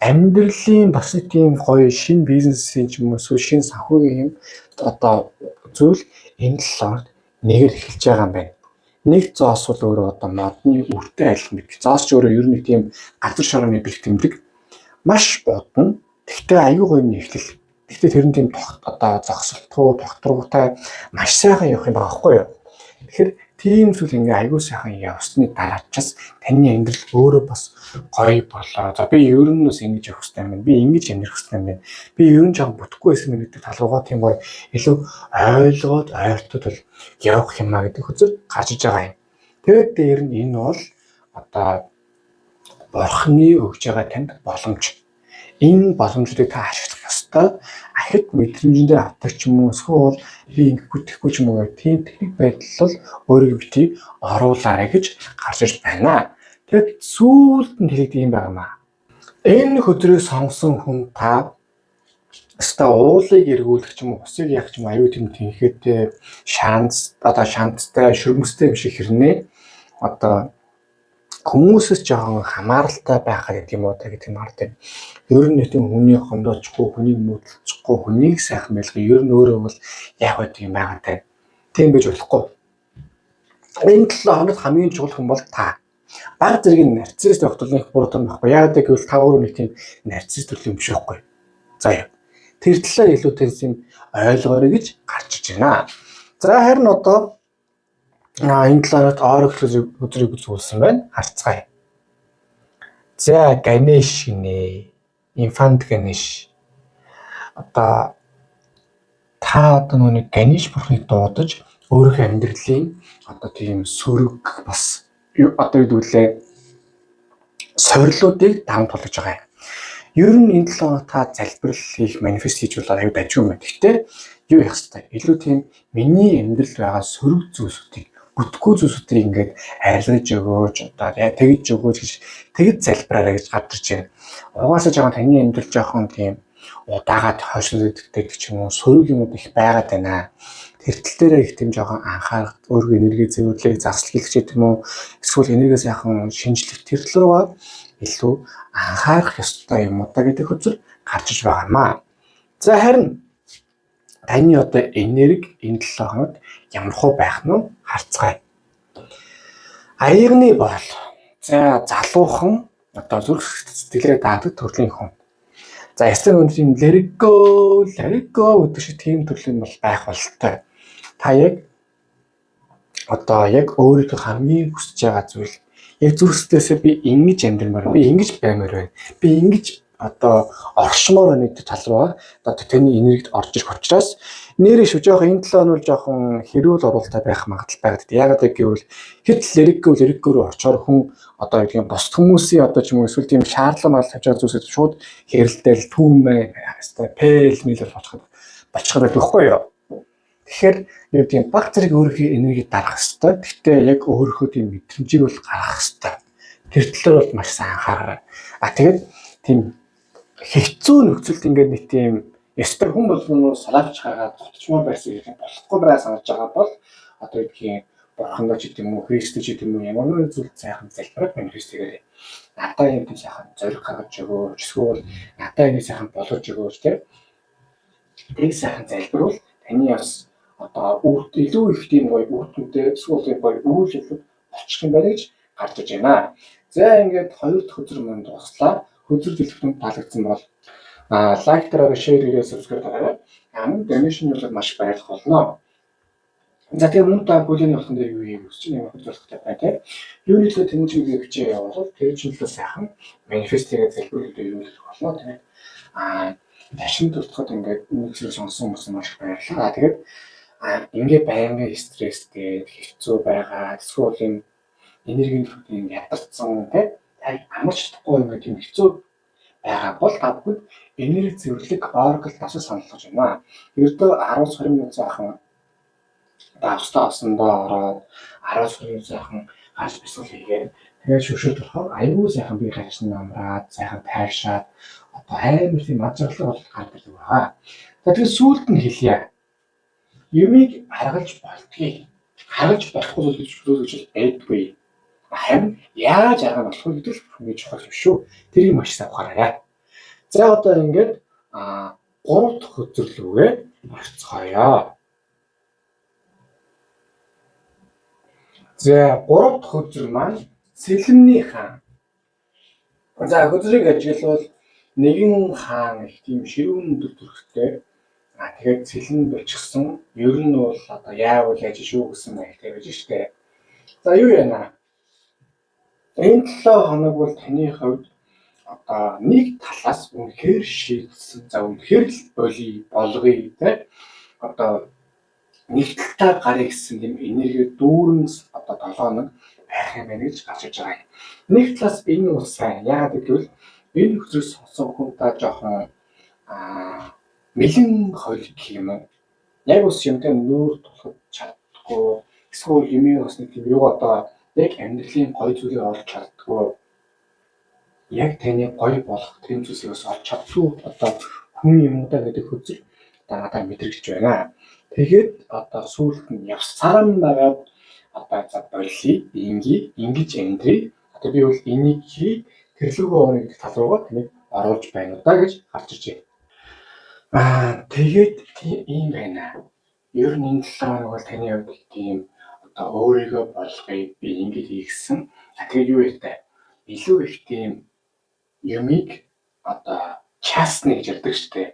Амьдралын бас нэг тийм гоё шинэ бизнесийн ч юм уу эсвэл шинэ санхүүгийн юм одоо зүйл энэ талаар нэгээр эхэлж байгаа юм байна. Нэг зоос бол өөрөө одоо модны үртэй адилхан байдаг. Зоос ч өөрөө ер нь тийм газар шорооны бэлтэмдэг маш удна. Тэгтээ аюу гоё юм эхлэл. Тэгтээ тэр нь тийм одоо зогсолтгүй, тогтвортой маш сайхан явах юм байгаа байхгүй юу? Тэгэхээр Тийм зүйл ингээ аягүй сайхан явсны дараачаас таны амьдрал өөрөө бас гоё болоо. За би ер нь бас ингэж явах хэрэгтэй юм байна. Би ингэж амьдрах хэрэгтэй юм байна. Би ер нь жоохон бүтэхгүй байсан гэдэг тал руугаа тийм гоё илүү ойлгоод ойртоод бол явах юм а гэдэг хөзөр гарч иж байгаа юм. Тэгээд дээр нь энэ бол одоо Бурхны өгж байгаа танд боломж. Энэ боломжуудыг та ашиглах ёстой. Ахид мэдрэмжэндээ автах ч юм уу эсвэл би ингэхгүй тэхгүй ч юм уу гэх тийм техник байдал бол өөрийгөө битгий оруулаарай гэж гарч ирж байна. Тэгэд сүүлд нь хэлэгдэх юм байна. Энэ хөдрийг сонгосон хүн та өстой уулыг эргүүлэх ч юм уу, усыг яах ч юм уу аюу тийм тэнхээтэй шанс одоо шанстай шөрмөстэй юм шиг хэрнээ одоо хүмүүсээс жоохон хамааралтай байхаа гэдэг юм уу та гэдэг юм ард байна. Ер нь нэг тийм хүний хомдоочихгүй, хүнийг муудалчихгүй, хүнийг сайхан байлгах ер нь өөрөө бол яах вэ юм байгаа тань. Тийм байж болохгүй. Энэ 7 хоногт хамгийн чухал хүн бол та. Баг зэрэг нарцист байх тул нэг буруу юм байхгүй. Яагаад гэвэл та өөрөө нэг тийм нарцист төрлийн юм биш байхгүй. За яа. Тэр талаар илүү тийм ойлгоорой гэж гарч иж байна. За харин одоо энэ 7 хоногт Oracle өдрийг үзүүлсэн байна. Харцгаая. За Ганеш гинэ. Infant Ganesh. Одоо та одоо нүг Ганеш бурхныг дуудаж өөрийнхөө амьдралын одоо тийм сөрөг бас одоо юу гэвэл сорилуудыг даван тулгаж байгаа юм. Ер нь энэ 7 хоног та залбирал хийх, манифест хийж бол аюу дажгүй юм байна. Гэхдээ юу хийх хэвтэй? Илүү тийм миний амьдрал байгаа сөрөг зүйлсүүдийг бүтэхгүй зүйлсүүдийг ингээд арилгаж өгөөч, одоо тэгж өгөөч гэж тэгж залбираарай гэж гарч ирж байна. Угаасаа жоохон таны амьдрал жоохон тийм удаагаад хойшлогддог ч юм уу, сөрөг юмуд их байгаад байна. Тэр тал дээр их тийм жоохон анхаарах, өөрийгөө энерги зэвэрлэх, засал хийх ч юм уу, эсвэл энерги сайхан шинжлэх тэр тал руугаа илүү анхаарах ёстой юм уу та гэдэг хөзөр гарч иж байгаа юм аа. За харин таны одоо энерги энэ 7 хоногт ямар хуу байх нь харцгаая. Аягны бол. За залуухан одоо зүрх сэтгэлээ даадаг төрлийн хүн. За ястан өндөр юм let it go, let it go гэдэг шиг тийм төрлийн бол байх бололтой. Та яг одоо яг өөрийнхөө хамгийн хүсэж байгаа зүйл яг зүрх сэтгэлээсээ би ингэж амьдрмаар, би ингэж баймаар байна. Би ингэж одоо оршмоор байна гэдэг тал руугаа одоо таны энергид орж ирэх учраас нэрээ шүү жоох энэ 7 хоног жоохон хэрүүл оруулалтай байх магадлал байгаад. Яагаад гэвэл хэд лирикгүй лирикгүй рүү орчоор хүн одоо юу гэдэг бусд хүмүүсийн одоо ч юм уу эсвэл тийм шаардлага магадлал тавьж байгаа зүйлсүүд шууд хэрэлдээл түүмээ хэвээр пэл мэл болчиход байдаг байхгүй юу? Тэгэхээр юу гэдэг баг зэрэг өөрийнхөө энергийг дарах хэвээр. Гэхдээ яг өөрийнхөө тийм мэдрэмжийг бол гаргах хэвээр. Тэр талаар бол маш сайн анхаараарай. А тэгээд тийм хэцүү нөхцөлд ингээд нэг тийм ёстой хүн болгоно салаавч хагаад зодчмоор байсан юм болохгүй байгаа санаж байгаа бол одоо гэдгийг бурхандаа ч гэдэм үү, Христтэй ч гэдэм үү ямар нэгэн зүйл сайхан залбираад манифест хийгээрэй. Надаа юм тийм сайхан зориг гаргаж өгөөч, эсвэл надаа энийг сайхан болгож өгөөч тийм. Тэг сайхан залбирвал таны бас одоо үр илүү их тийм гоё үр дүнтэй эсвэл тийм гоё үйл явдал болчих юм байна гэж гарч иж байна. За ингээд хоёр дахь өдөр мөн дуслаа. Хөзөр дэлгэвтэнд таалагдсан бол лайк дараарай, share хийрээ, subscribe дараарай. Мөн donation бол маш баярлах болно. За тэгээ мөн та бүлээний болгон дээр юу хийх хүсэж байна, ямар хөзөр байна тийм. Юуны төлөө тэмцээн хичээ явуул тэр чинь төлөө сайхан манифест хийгээ залбирлууд юу хийх болно тийм. Дашин дуртахад ингээд нэг зэрэг сонсон хүмүүс маш их баярлалаа. Тэгээд ингээ байнгын стресстэй хэцүү байгаа эсвэл юм энергийн төрлийн ядарсан тийм амарч чадахгүй юм тийм хэцүү байгаа бол та бүхэнд энерги зэвэрлэг Oracle давсаг санал болгож байна. Ердөө 10-20 минут сайхан давстаа осондоо ороод 10-20 минут сайхан гарч бясалгал хийгээд тэгээд шүршээд болохоор айгүй сайхан бие хачин амраад сайхан тайвшраад одоо амар тийм мад жаргалаг бол гарч ирдэг байгаа. За тэгээд сүүлд нь хэлье. Юмыг харгалж болдгийг. Харгалж болохгүй зүйл гэж байдгүй. Харин яаж арга болох вэ гэдэг л хамгийн чухал юм шүү. Тэрийг маш сайн ухаарай. За одоо ингээд 3 дахь хөзөрлүүгээ орцгоё. За 3 дахь хөзөр маань Сэлэмний хаан. За хөзрийг ажиглавал нэгэн хаан их тийм ширүүн өндөр төрхтэй. Тэгээд сэлэн болчихсон. Ер нь бол одоо яавал яаж шүү гэсэн маягтай байж штэ. За юу яана? Энэ 7 хоног бол таны хувьд одоо нэг талаас үнэхээр шийдсэн. За үнэхээр л болий болгоё те. Одоо нэг талдаа гарыг гэсэн тийм энерги дүүрэн одоо 7 хоног байх юм байна гэж гарч иж байгаа юм. Нэг талаас энэ бол сайн. Яагаад гэвэл энэ хөзрийг сонсон хүн та жоохон мэлэн хойл гэх юм уу. Яг ус юмтай нүүр тулах чаддаггүй. Эсвэл юмын бас нэг тийм юу одоо яг амьдралын гоё зүйлийг олж чаддаггүй. Яг таны гоё болох тийм зүйлсийг бас олж чаддаггүй одоо хүн юм уу да гэдэг хөзөр одоо надад мэдрэгдэж байна. Тэгээд одоо сүүлд нь явсаран байгаад одоо за болиё, инги, ингэж амьдрий. Одоо би бол энийг хий, тэрлүүгөө орё гэх тал руугаа таныг оруулж байна уу да гэж гарч ирж байна. Тэгээд ийм байна. Ер нь энэ 7 хоног бол таны хувьд тийм одоо өөрийгөө болгоё, би ингэж хийгсэн. Тэгээд юу вэ? Илүү их тийм юмыг одоо чаасны гэж ярьдаг шүү дээ.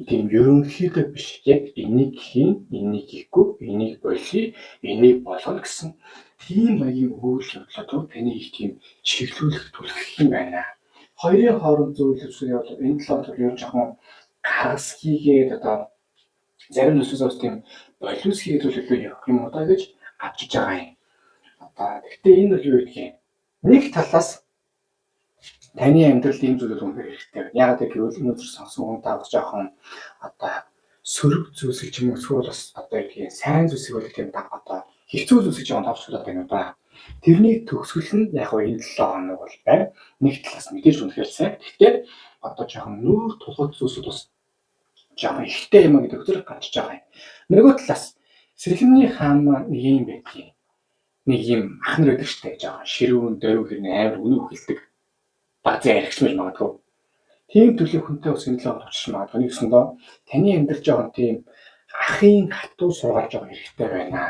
Тийм ерөнхийдөө биш. Яг энийг хийн, энийг хийхгүй, энийг болиё, энийг болгоно гэсэн тийм маягийн үйл явдлууд таны их тийм чиглүүлэх түлхэх юм байна. Хоёрын хооронд зүйл зүйл бол энэ 7 хоног ер нь жоохон гаргас хийгээд одоо зарим зүйлсээс бас тийм болиус хийгээд илүү явах юм уу да гэж гарч иж байгаа юм. Одоо гэхдээ энэ бол юу гэдгийг нэг талаас таны амьдралд ийм зүйлүүд үнэхээр хэрэгтэй байна. Яагаад гэвэл энэ өдөр сонсон хүн та бас жоохон одоо сөрөг зүйлсийг ч юм уу эсвэл бас одоо гэдгийг сайн зүйлсийг бол тийм одоо хэцүү зүйлсийг жоохон товчлоод байна уу да. Тэрний төгсгөл нь яг нь энэ 7 хоног бол байна. Нэг талаас мэдээж үнэхээр сайн. Гэхдээ одоо жоохон нүүр тулгах зүйлсүүд бас жоохон ихтэй юм гэдэг өдөр гарч байгаа юм. Нөгөө талаас сэлэмний хаан маань нэг юм байдгийг. Нэг юм ах нар байдаг штэ жоохон ширүүн дөрөв хэрнээ амар үнэн хэлдэг. Базын аригч мэж магадгүй. Тийм төрлийн хүнтэй бас энэ 7 хоног учирч магадгүй. Нэг ёсондоо таны амьдрал жоохон тийм ахын хатуу сургаалж байгаа хэрэгтэй байна.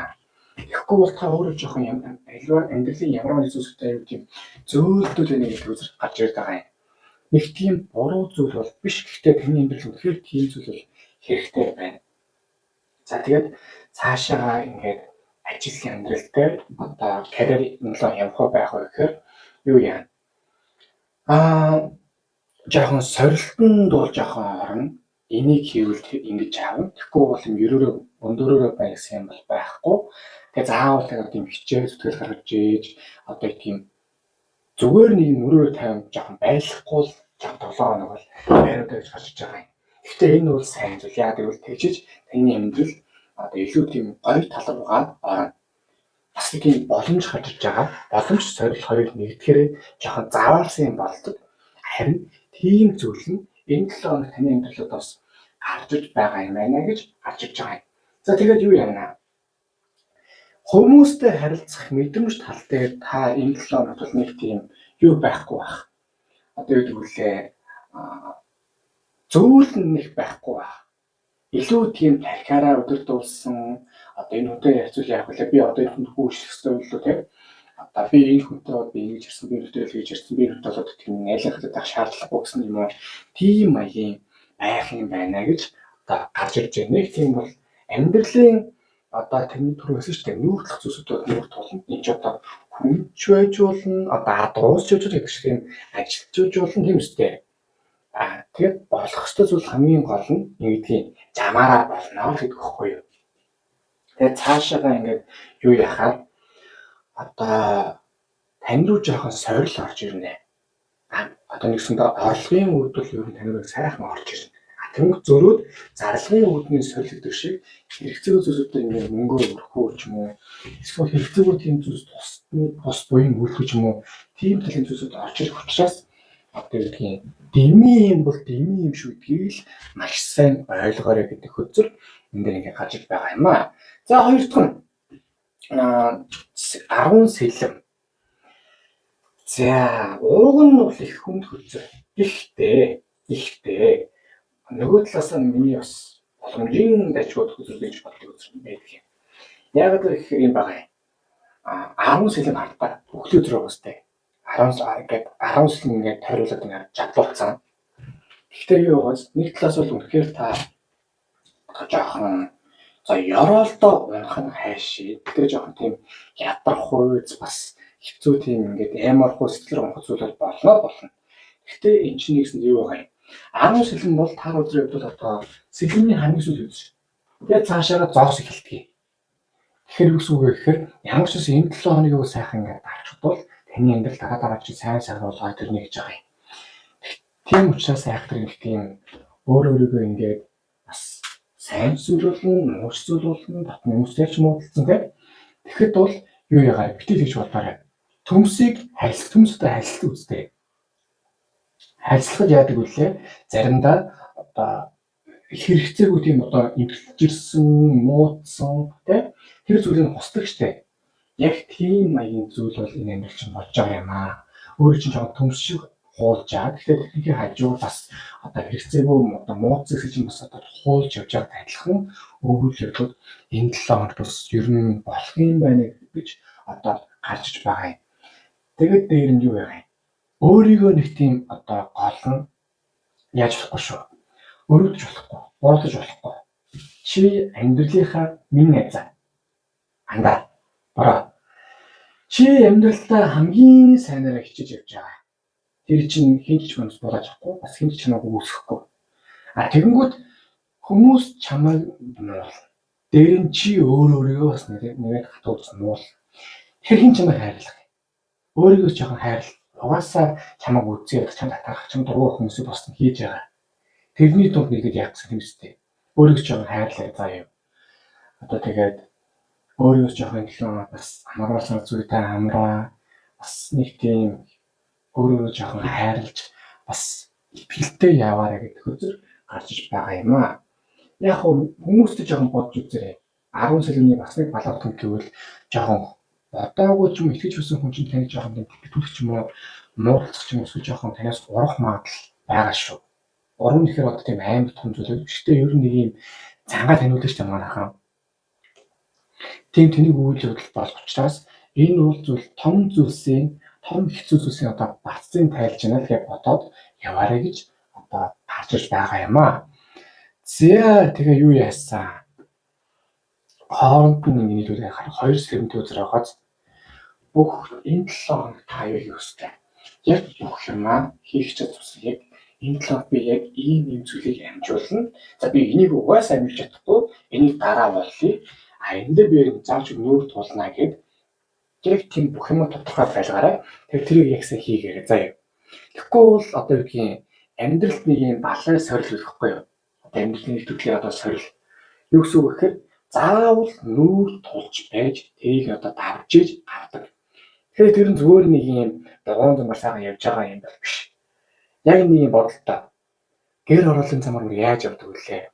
Тэгэхгүй бол та өөрөө жоохон альва амьдралын ямар нэгэн зүйлстэй аюу тийм зөөлдөл байна гэдэг үзэл гарч ирээд байгаа юм. Нэг тийм буруу зүйл бол биш. Гэхдээ таны амьдрал үнэхээр тийм зүйл бол хэрэгтэй байна. За тэгээд цаашаага ингээд ажил амьдрал дээр одоо карьер нөлөө явах уу байх уу гэхээр юу яана? Жоохон сорилтонд бол жоохон орно. Энийг хийвэл ингэж аавна. Тэгэхгүй бол юм ерөөрөө өндөрөөрөө байна гэсэн юм бол байхгүй. Тэгээ заавал тэр тийм хичээл зүтгэл гаргаж ээж одоо тийм зүгээр нэг юм өрөөрөө тавин жоохон байлахгүй л жоохон 7 хоног бол байруудаа гэж гарч иж байгаа юм. Гэхдээ энэ бол сайн зүйл. Яагаад гэвэл тэгжиж таны амьдрал одоо илүү тийм гоё тал руугаа орно. Бас нэг тийм боломж гарч иж байгаа. Боломж сорил хоёрыг нэгдэхээр жоохон заваарсан юм болдог. Харин тийм зүйл нь энэ 7 хоног таны амьдралд бас гарч иж байгаа юм байна гэж гарч иж байгаа юм. За тэгээд юу яана? Хүмүүстэй харилцах мэдрэмж тал дээр та энэ 7 хоногт бол нэг тийм юу байхгүй байх. Одоо юу гэдэг вүлээ зөөлөн нэг байхгүй байх. Илүү тийм тархиараа удирдуулсан одоо энэ хүнтэй харьцуул яах вэ? Би одоо энэ хүнд хүүшлэх ёстой байлуу те. Одоо би энэ хүнтэй бол би ингэж ярьсан, би энэ хүнтэй хийж ярьсан, би энэ хүнтэй бол тийм найлахад байх шаардлагагүй гэсэн юм уу. Тийм маягийн байх юм байна гэж одоо гарч ирж байна. Нэг тийм бол амьдралын одоо таны түрүү хэлсэн шүү дээ. Нүүр тулах зүйлсүүд бол нүүр тулна. Энэ ч одоо хүн ч байж болно, одоо адуус ч байж болно гэдэг шиг тийм ажилч байж болно тийм үстэй. Тэгээд болох ёстой зүйл хамгийн гол нь ингэдгийг замаараа болно л гэдэг байхгүй юу. Тэгээд цаашаага ингээд юу яхаар одоо тань руу жоохон сорил орж ирнэ. Одоо нэгсэндээ орлогын үд бол ер нь тань руу сайхан орж ирнэ. Тэнгүүд зөрөөд зарлагын үүдний сорил гэдэг шиг хэрэгцээгүй зүйлсүүдээр ингээд мөнгөөр өрөхгүй ч юм уу эсвэл хэрэгцээгүй тийм зүйлс тусны бус буян үйлдэх ч юм уу тийм төрлийн зүйлсүүд орж ирэх учраас одоо юу гэдгийг дэмий юм бол дэмий юм шүү гэдгийг л маш сайн ойлгоорой гэдэг хөзөр энэ дээр ингээд гарч иж байгаа юм аа. За хоёр дахь нь 10 сэлэм. За ууг нь бол их хүнд хөзөр. Гэхдээ нөгөө талаас нь миний бас боломжийн дажгууд хөзөр гэж боддог хөзөр байдаг юм. Яагаад гэхээр юм байгаа юм. 10 сэлэм хардгаа бүхэл өдрөө бастай. 10 ингээд 10 сэлэм ингээд тойруулаад ингээд чадлуулсан. Гэхдээ юу байгаас нэг талаас бол үнэхээр та жоохон За ёроолдоо унах нь хайшээ. Тэгэхээр жоохон тийм ядрах үйц бас хэцүү тийм ингээд амар хуу сэтгэлээр унах зүйл бол болно болно. Гэхдээ эн чинь нэгсэнд юу байгаа юм? 10 сэлэм бол таар үзрийн хувьд бол одоо сэлэмний хамгийн сүүлийн үзэр. Тэгээд цаашаага зоос эхэлдэг. Тэгэхээр юу гэсэн үг вэ гэхээр ямар ч гэсэн энэ 7 хоногийг сайхан ингээд дарчихад бол таны амьдрал дараа дараа чи сайн сайхан болгоо тэрний гэж байгаа юм. Тийм учраас айхтар нэг тийм өөр өөрийгөө ингээд бас сайн зүйл болно, муу зүйл болно, татны хүмүүстэй ч муудалцсан тийм. Тэгэхэд бол юу яагаа битгий гэж бодоорой. Төмсийг харилцах, төмстэй харилцах үздэг. Харилцахад яадаг вүлээ? Заримдаа одоо хэрэгцээгүй тийм одоо эмгэлжирсэн, муудсан тийм тэр зүйлийг хусдаг штэ. Яг тийм маягийн зүйл бол энэ амьдрал чинь болж байгаа юм аа. Өөрөө чинь жоохон төмс шиг хуулж байгаа. Тэгэхээр тэрнийхээ хажуугаар бас одоо хэрэгцээгүй одоо мууц зүйл чинь бас одоо хуулж явж байгаатай адилхан үйл явдлууд энэ 7 хоногт бас ер нь болох юм байна гэж одоо гарч иж байгаа юм. Тэгээд дээр нь юу байгаа юм? Өөрийгөө нэг тийм одоо гол нь яаж болохгүй шүү. Өрөвдөж болохгүй, буруутгаж болохгүй. Чи амьдралынхаа минь найзаа. Андаа. Бороо. Чи амьдралдаа хамгийн сайнараа хичээж явж байгаа. Тэр чинь хэн ч хүнс булааж авахгүй, бас хэн ч чамайг үүсгэхгүй. А тэгэнгүүт хүмүүс чамайг нуул. Дээр нь чи өөр өөрийгөө бас нэрээд хатууж нуул. Тэр хэн чамайг хайрлах юм? Өөрийгөө жоохон хайрл. Угаасаа чамайг үзээ, чам татарах, чам дургүй хүмүүсийг бос нь хийж байгаа. Тэрний дунд нэгэд яах гэсэн юм өстэй. Өөрийгөө жоохон хайрлаа заа юу. Одоо тэгээд өөрийгөө жоохон илүү бас амруулсан зүйтэй амраа бас нэг тийм өөрийгөө жоохон хайрлаж бас итгэлтэй яваарай гэдэг үзэр гарч иж байгаа юм аа. Яг хүмүүстэй жоохон бодож үзээрэй. 10 сэлэмний бас нэг балаатан гэвэл жоохон бодоогүй ч юм итгэж хүсэн хүн чинь таныг жоохон тэтгэх ч юм уу муудалцах ч юм уу эсвэл жоохон танаас урах магадлал байгаа шүү. Урам гэхээр одоо тийм амар том зүйл биш. Гэхдээ ер нь нэг юм зангаа таниулж шүү манайхан. Тийм тэнийг үйл явдал болох учраас энэ бол зүйл том зүйлсийн том хэцүү зүйлсийн одоо бацын тайлж байна л гэж бодоод яваарай гэж одоо гарч ирж байгаа юм аа. За тэгээ юу яасан? Хооронд нь ингэ нийлүүлээ хоёр сэрэмтэй үзэр байгааз бүх энэ 7 хоног та юу хийх ёстой? Яг бүх юмаа хийх чадсан яг энэ 7 хоног би яг ийм ийм зүйлийг амжуулна. За би энийг угаасаа амжиж чадахгүй энийг дараа болъё. А энэ дээр би заавч нүүр тулнаа гэд яг тийм бүх юм тодорхой байлгаарай. Тэгэхээр тэрийг яг сайн хийгээрэй заа юу. Тэгэхгүй бол одоо юу гэдгийг амьдралд нэг юм балай сорил өгөхгүй юу? Одоо амьдралын нэг төрлийн одоо сорил. Юу гэсэн үг гэхээр заавал нүүр тулж байж тэрийг одоо давж иж гардаг. Тэгэхээр тэр нь зүгээр нэг юм дугуйн замаар сайхан явж байгаа юм бол биш. Яг нэг юм бодолтой. Гэр хорооллын замаар бүр яаж явдаг вүлээ?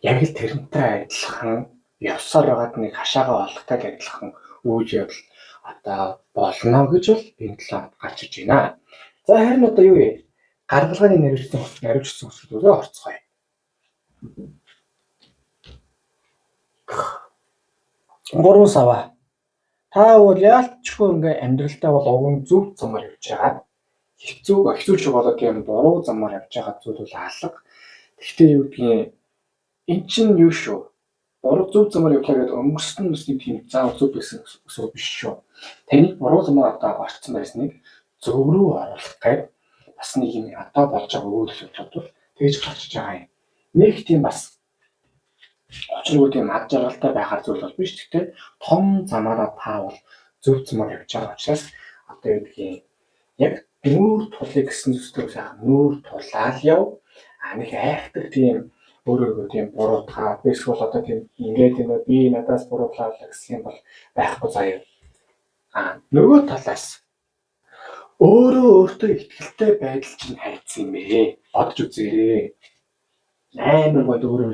Яг л тэрнтэй адилхан явсаар байгаад нэг хашаагаа олохтой л адилхан үйл явдал одоо болно гэж бол энэ талаар гарч иж байна. За харин одоо юу вэ? Гаргалгааны наривчсан хүсэлтүүрээ орцгоё. 3 саваа. Та бол яалтчгүй ингээ амьдралдаа бол уг нь зөв замаар явж байгаа. Хэцүү хэцүү ч болоо тийм буруу замаар явж байгаа зүйл бол алга. Гэхдээ юу гэдгийг эн чинь юу шүү. Буруу зөв замаар явлаа гэдээ өнгөрсөн нь нэг тийм заавал зөв байсан гэсэн үг биш шүү. Таныг буруу замаар одоо орцсон байсныг зөв рүү оруулах гээд бас нэг юм одоо болж байгаа үйл явдлууд бол тэгж гарч иж байгаа юм. Нэг тийм бас учиргүй тийм ад жаргалтай байхаар зүйл бол биш. Гэхдээ том замаараа та бол зөв замаар явж байгаа учраас одоо юу гэдгийг яг нүүр тулъя гэсэн зүйлстэй сайхан нүүр тулаал яв. А нэг айхтар тийм өөр өөргөө тийм буруутгаа эсвэл одоо тийм ингээд юм би надаас буруутгаа гэсэн юм бол байхгүй заяа. А нөгөө талаас өөрөө өөртөө итгэлтэй байдал чинь хайцсан юм ээ. Бодож үзээрэй. Амар гол өөрөө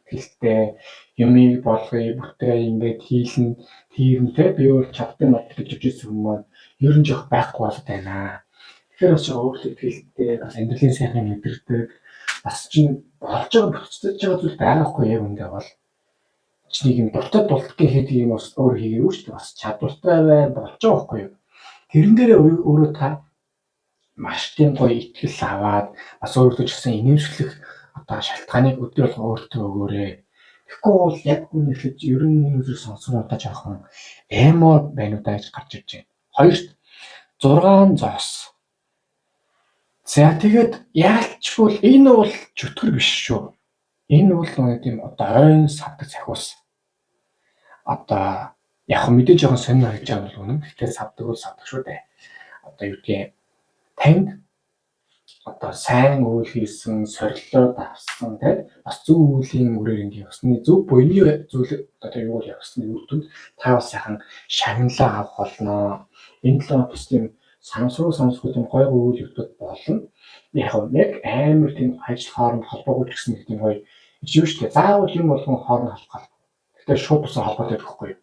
итгэлтэй юмыг болгоё, бүтээ ингээд хийлэн тэрнэ те би бол чаддаг мод гэж явж ирсэн хүмүүс ер нь жоох байхгүй болоод байна. Тэгэхээр бас өөртөө итгэлтэй бас амьдралын сайхныг мэдэрдэг бас чинь болж байгаа бүтцэж байгаа зүйл байгаа хгүй яг үндэ бол чи нэг юм дуртай дултгийн хийдэг юм бас өөр хийгээгүй шүү дээ. Бас чадвартай байна болж байгаа хгүй юу. Тэрэн дээрээ өөрөө та маш тийм гоё итгэл аваад бас өөртөө ч гэсэн инээмсэглэх одоо шалтгааныг өдөр болгон өөртөө өгөөрэй. Тэгэхгүй бол яг үн ихэд ер нь энэ үзрэг сонссон удаа жоохон emo байна уу даа гэж гарч ирж байна. Хоёрт 6 зоос. За тэгээд яалчгүй энэ бол чөтгөр биш шүү. Энэ бол нэг тийм одоо ойн савдаг захиус. Одоо яг хөө мэдээж жоохон сонин харагдаж байгаа бол үнэн. Гэхдээ савдаг бол савдаг шүү дээ. Одоо юу гэдгийг танд одоо сайн үйл хийсэн, сорилоод авсан тийм бас зөв үеийн үрээр ингэ явсны зөв буйны зүйл одоо юу бол явсны үр дүнд та бас сайхан шагналаа авах болно. Энэ талаар бас тийм самсруу тийм гой гой үйл явдлууд болно. Яг яг амар тийм ажил хооронд холбоогүй ч гэсэн нэг тийм гоё юу шүү дээ. Заавал юм болгон хооронд холбох. Гэхдээ шууд тусан холбоотой байхгүй юу?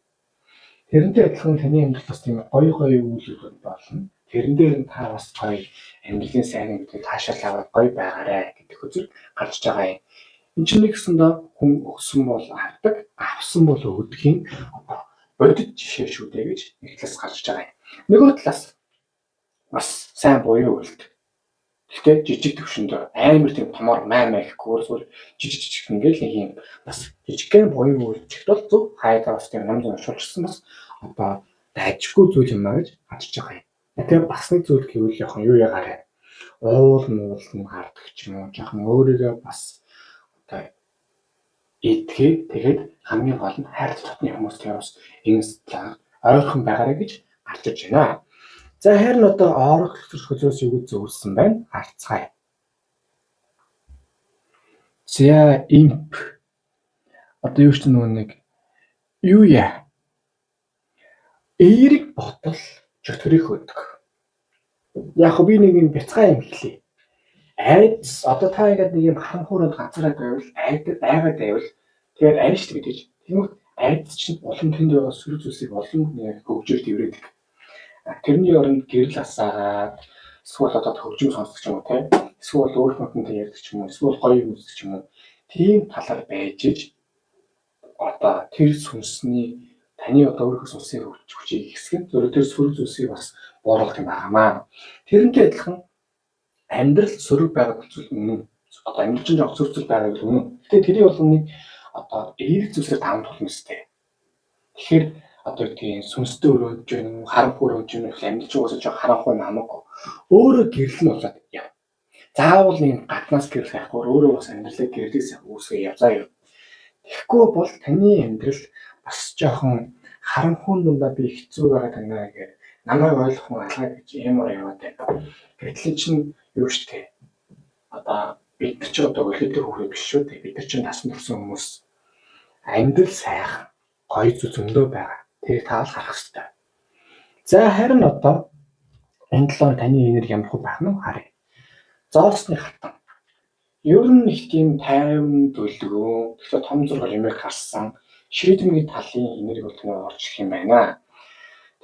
Тэрнтэй адилхан таны амьдрал бас тийм гоё гоё үйл явдлууд болно. Тэрэн дээр нь та бас гоё амьдралын сайн гэдэг таашаал аваад гоё байгаарэ гэдэг үзэл гарч байгаа юм. Энд чинь нэгсэндээ хүн өгсөн бол авдаг, авсан бол өгдгийн одоо бодит жишээ шүү дээ гэж нэг талаас гарч байгаа юм. Нөгөө талаас бас сайн буян үйлд. Гэхдээ жижиг төвшөнд амар тийм томор маа маа гэхгүй зүгээр жижиг жижиг ингээл нэг юм бас жижигхэн буян үйлчлэгт бол зөв хайдаа бас тийм ном зүйн уншуулсан бас одоо дайжгүй зүйл юм а гэж харж байгаа юм. Тэгээ бас нэг зүйл гэвэл жоохон юу ягаарэ. Уул муул нь гардаг ч юм уу жоохон өөрийгөө бас одоо идэхээ тэгээд хамгийн гол нь хайр дотны хүмүүстэй бас энэ ойрхон байгаарэ гэж гарч ирж байна. За харин одоо орох хөзөөс юу гэж зөвлөсөн байна? Харцгаая. За имп одоо юу ч нөгөө нэг юу яа? Эерэг бодол чөтгөрийг хөөдөг. Яг би нэг юм бяцхан юм хэлье. Айдас одоо та ингээд нэг юм харанхууранд ганцаараа байвал айдад айгаад байвал тэгээд айн шүү дээ гэж. Тэгмэд айдас чинь улам тэнд байгаа сөрөг зүйлсийг улам нэг хөгжөөр дэврээдэг. Тэрний оронд гэрэл асаагаад эсвэл одоо хөгжим сонсдог ч юм уу те. Эсвэл өөр хүнтэй ярьдаг ч юм уу, эсвэл гоё юм үздэг ч юм уу. Тийм талаар байж иж одоо тэр сүнсний таны одоо өөрийнхөө сүнсийн хүчийг ихсгэн зөв тэр сөрөг зүйлсийг бас бууруулах юм байнамаа. Тэрнтэй адилхан амьдрал сөрөг байгаа зүйл үнэн. Одоо амьдрал чинь жоох сөрөг зүйл байгаа гэж үнэн. Гэтэ тэрийг болгоныг одоо эерэг зүйлсээр таамаглах ёстой. Тэгэхээр одоо гэдгийг сүнстэй өрөөж гэнэ үү, харанхуй өрөөж гэнэ үү, амьдрал чинь уусаа жоох харанхуй юм хамаагүй. Өөрөө гэрэл нь болоод яв. Заавал нэг гаднаас гэрэл хайхгүй өөрөө бас амьдралаа гэрлээс үүсгээ явзаа юу. Тэгэхгүй бол таны амьдрал бас жоохон харанхуйн дундаа би хэцүү байгаа танаа гэдэг намайг ойлгох хүн алгаа гэж ямар яваад байна. Гэтэл чинь юу штэ. Одоо бид нар ч одоо өлөөтэй хүүхэд биш шүү дээ. Бид нар чинь насан турсан хүмүүс. Амьдрал сайхан, гоё зүйл зөндөө байгаа. Тэрийг та л харах хэрэгтэй. За харин одоо энэ 7 таны энерги ямар хөө байх нь харъя. Зоосны хатан. Ер нь их тийм тайван төлгөө, тэгэхээр том зургаар юмыг харсан шийдэмгий талын энерги бол таны орж ирэх юм байна.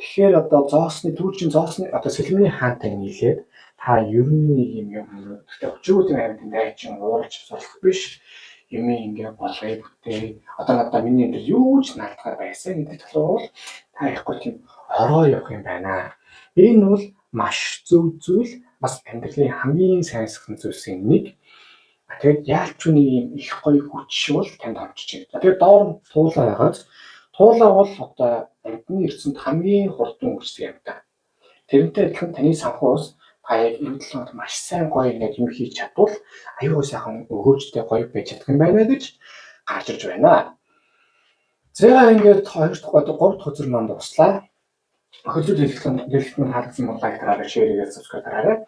Тэгэхээр одоо зоосны түрүүчийн зоосны одоо сэлмэний хаантай нийлээд та ер нь нэг юм юм. Гэхдээ өчигдөр тийм амт дайчин ууралж сурлах биш. Юм ингээ болгоё бүтээ. Одоо надаа миний амьдрал юу ч наалтгаар байсан гэдэг талаар бол та яахгүй тийм ороо явах юм байна. Энэ бол маш зөв зүйл, бас амьдралын хамгийн сайн сайхан зүйлсийн нэг. Тэгээд яалч үний юм их гоё хүч бол танд орж иж байна. Тэгээд доор нь туулаа байгааз туулаа бол одоо амьтны ертөнцөнд хамгийн хурдан үрсэх юм да. Тэрнтэй адилхан таны санхуус та яг энэ 7 маш сайн гоё ингээд юм хийж чадвал аюул сайхан өгөөжтэй гоё байж чадах юм байна гэж гарч ирж байна. За ингээд 2 дахь одоо 3 дахь хөзөр маань дуслаа. Хөзөр дэлгэц маань таалагдсан бол like дараарай, share хийгээд subscribe дараарай.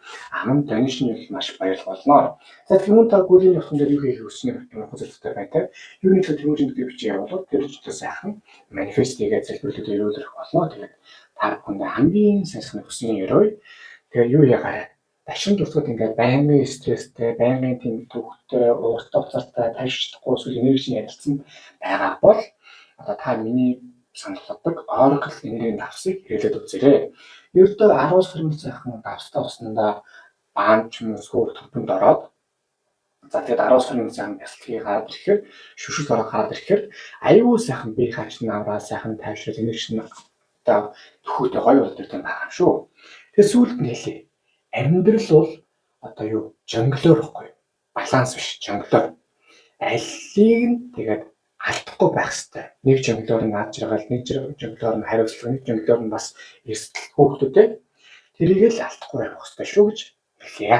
Мөн donation бол маш баярлах болно. За тэгэхээр мөн та гүлийн явцсан дээр юу хийх хүснэ юм хөзөрлөлттэй бай таа. Юуны төлөө Тэмүүжин гэдгийг бичиж явуулбал тэр ч сайхан манифест хийгээд залбирлуудаа өрөөлөх болно. Тэгээд та бүхэндээ хамгийн сайн хүссэн өрөөе. Тэгээд юу ягаарай. Дашин дурсгад ингээд байнгын стресстэй, байнгын тийм төвхтэй, ууртай, уцаартай, тайвширч чадахгүй эсвэл энержи ялцсан байгаа бол одоо та миний санал болгодог Oracle энергийн давсыг хэрэглээд үзээрэй. Ердөө 10-20 сайхан давстай уснандаа баан ч юм уу эсвэл төвөнд ороод за тэгээд 10-20 сайхан бясалгалыг гараад ирэхээр шүршил ороо гараад ирэхээр аюул сайхан бие хааш нь авраа сайхан тайвшрал энержи нь одоо төхөөтэй гоё болдог юм байгаа юм шүү. Тэгээд сүүлд нь хэлье. Амьдрал бол одоо юу жонглоор ихгүй. Баланс биш, жонглоор. Алийг нь тэгээд алдахгүй байх хэрэгтэй. Нэг жонглоор нь аз жаргал, нэг жонглоор нь хариуцлага, нэг жонглоор нь бас эрсдэл хүүхдүүдээ тэрийг л алдахгүй явах хэрэгтэй шүү гэж хэлье.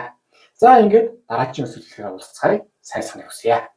За, ингээд дараагийн зүйлсээр уулзацгаая. Сайн санаа хүсье.